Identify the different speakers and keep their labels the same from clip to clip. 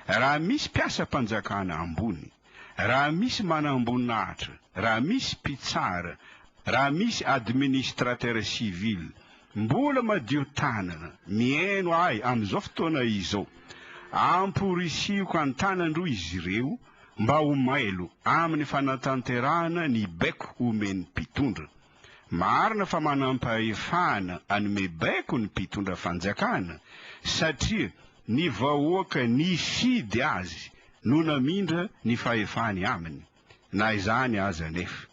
Speaker 1: Raha misy mpiasam-panjakana ambony, raha misy manamboninahitra, raha misy mpitsara, raha misy administrateur civil mbola madio tanana mihaino ahy amin'izao fotoana izao, amporisihiko an-tanan-droa izy ireo mba ho mailo amin'ny fanatanterahana ny baiko omen'ny mpitondra. Marina fa manam-pahefana hanome baiko ny mpitondra fanjakana satria ny vahoaka nifidy azy no namindra ny fahefany aminy. Na izany aza anefa,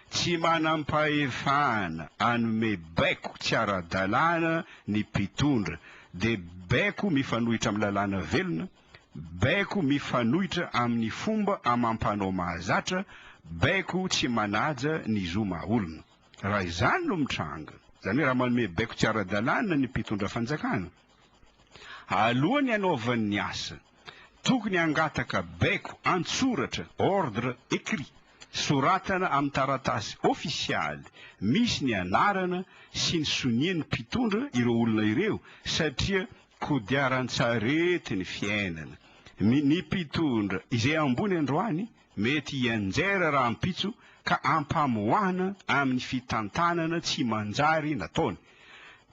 Speaker 1: tsy manam-pahefana hanome baiko tsy ara-dalàna ny mpitondra, dia baiko mifanohitra amin'ny lalàna velona, baiko mifanohitra amin'ny fomba amam-panao mahazatra, baiko tsy manaja ny zo maha-olona. Raha izany no mitranga, izany hoe raha manome baiko tsy ara-dalàna ny mpitondra fanjakana, alohan'ny hanaovany ny asa, tokony hangataka baiko an-tsoratra, ordre écrit, soratana amin'ny taratasy ofisialy misy ny anarana sy ny sonian'ny mpitondra ireo olona ireo satria kodiaran-tsarety ny fiainana. Ny mpitondra izay ambony androany mety hianjera rahampitso ka ampamoahana amin'ny fitantanana tsy manjary nataony.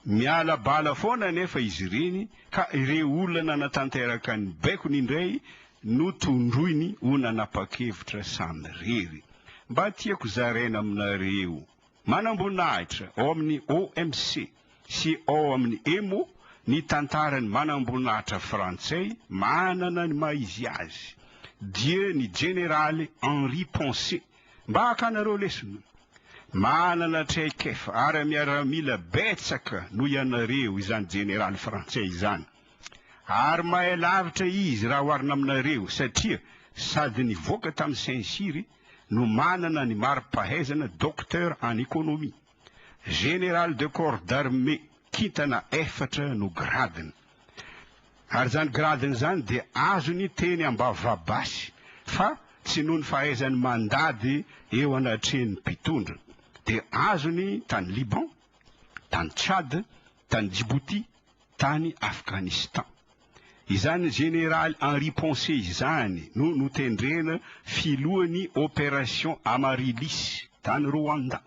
Speaker 1: Miala bala foana anefa izy ireny ka ireo olona nanatanteraka ny baikony indray no tondroiny ho nanapa-kevitra samirery. Mba tiako zaraina aminareo manamboninahitra ao amin'ny OMC sy ao amin'ny EMO ny tantaran'ny manamboninahitra frantsay manana ny maha izy azy, dia ny Jeneraly Henri Poncet. Mba hakanareo lesona. Manana traikefa ara-miaramila betsaka noho ianareo izany jeneraly frantsay izany. Ary mahay lavitra izy raha oharina aminareo satria sady nivoaka tamin'ny Saint-Cyr no manana ny mari-pahaizana Docteur en économie. Général de corps d'armée kintana efatra no gradiny. Ary izany gradiny izany dia azony teny ambavabasy fa tsy noho ny fahaizany mandady eo anatrehan'ny mpitondra. Dia azony tany Liban, tany Tchad, tany Djibouti, tany Afghanistan. Izany Jeneraly Henri Poncet izany no notendrena filohan'ny Opération Amaryllis tany Rwanda.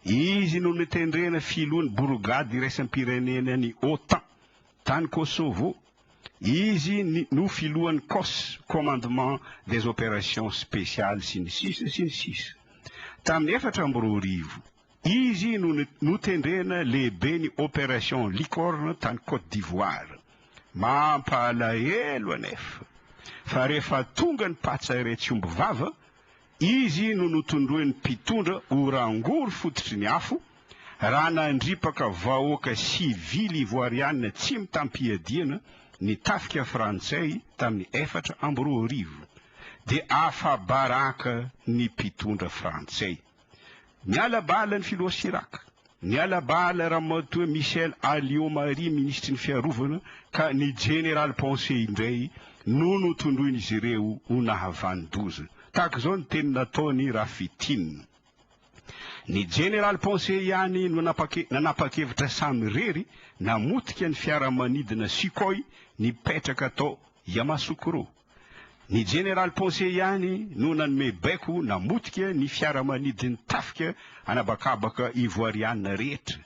Speaker 1: Izy no notendrena filohan'ny borogady iraisam-pirenenan'ny OTAN tany Kosovo. Izy no filohan'ny cos, Commandement des Opérations Spéciales, sy ny sisa sy ny sisa. Tamin'ny 2004, izy no notendrena lehiben'ny Opération Licorne tany Côte d'Ivoire. Mampalahelo anefa fa rehefa tonga ny patsa iray tsy omby vava, Izy no notondroin'ny mpitondra ho rangory fototry ny afo raha nandripaka vahoaka sivily ivoarianina tsy mitam-piadiana ny tafika frantsay tamin'ny 2004. Dia afa-baraka ny mpitondra frantsay. Niala bala ny filoha Chirac, niala bala ramatoa Michel Alliot Marie minisitry ny fiarovana ka ny jeneraly Poncet indray no notondroin'izy ireo ho nahavanon-doza. Tahaka izao ny teny nataony raha fintinina. Ny jeneraly Poncet ihany no nanapa-kevitra samirery namotika ny fiaramanidina Sukhoi nipetraka tao Yamoussoukro. Ny Jeneraly Poncet ihany no nanome baiko namotika ny fiaramanidin'ny tafika an'habakabaka Ivoariana rehetra.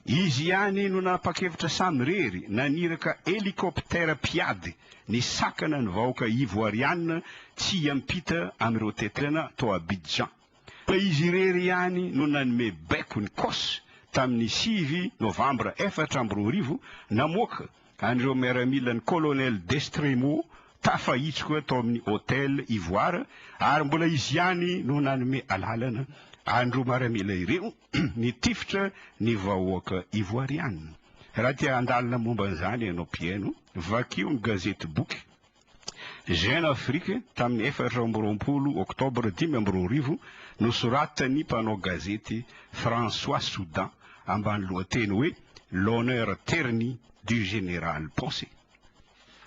Speaker 1: Izy ihany no nanapa-kevitra samirery naniraka helikoptera mpiady nisakana ny vahoaka Ivoariana tsy hiampita amin'ireo tetezana tao Abidjan. Fa izy irery ihany no nanome baiko ny cos tamin'ny 9 novambra 2004 namoaka an'ireo miaramilan'ny Colonel Destremau tafahitsoka tao amin'ny Hotel Ivoire ary mbola izy ihany no nanome alalana an'ireo miaramila ireo nitifitra ny vahoaka Ivoiriana. Raha te handalina momba an'izany ianao mpihaino, vakio ny gazety boky Jeune Afrique tamin'ny 24 oktobra 2005 nosoratan'ny mpanao gazety François Soudan ambany lohateny hoe L'honneur terni du général Poncet.